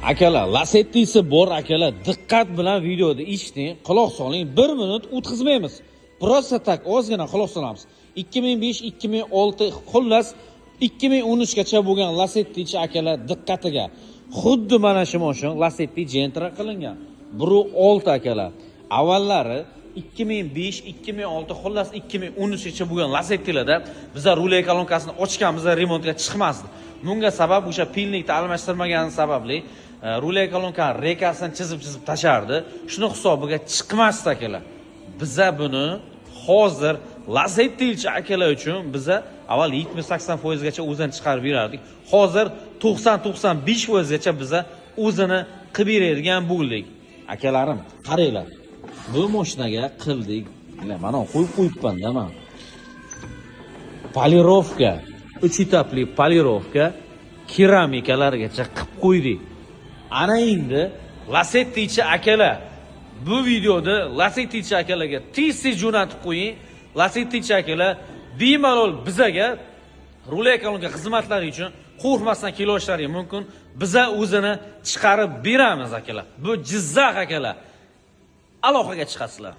Akalar, Lasettisi bor akalar, diqqat bilan videoni eshiting, quloq soling. 1 minut o'tkazmaymiz. Просто так ozgina quloq solamiz. 2005, 2006, xullas 2013 gacha bo'lgan Lasettichi akalar diqqatiga. Xuddi mana shu mashina Lasetti Gentra qilingan. 1.6 akalar. Avvallari 2005, 2006, xullas 2013 gacha bo'lgan Lasettilarda biza rul kolonkasini ochganimizda remontga chiqmasdi. Bunga sabab o'sha pilnikni almashtirmagani sababli rul kolonkani rekasini chizib-chizib tashardi. Shuni hisobiga chiqmasdi akalar. Biza buni hozir Lasettichi akalar uchun biza avval 70-80% gacha o'zini chiqarib berardik. Hozir 90-95% gacha biza o'zini qilib beradigan bo'ldik. Akalarim, qaranglar. Bu mashinaga qildik. Mana qo'yib qo'yibman-da man. Polirovka, 3 etapli polirovka, keramikalargacha qilib qo'ydik. Ana endi Lasettichi akalar, bu videoda Lasettichi akalarga tez-tez jo'natib qo'ying. Lasettichi akalar bemalol bizaga rul kolonka xizmatlari uchun qo'rqmasdan kelishlari mumkin. Biza o'zini chiqarib beramiz akalar. Bu Jizzax akalar. Aloqaga chiqasizlar.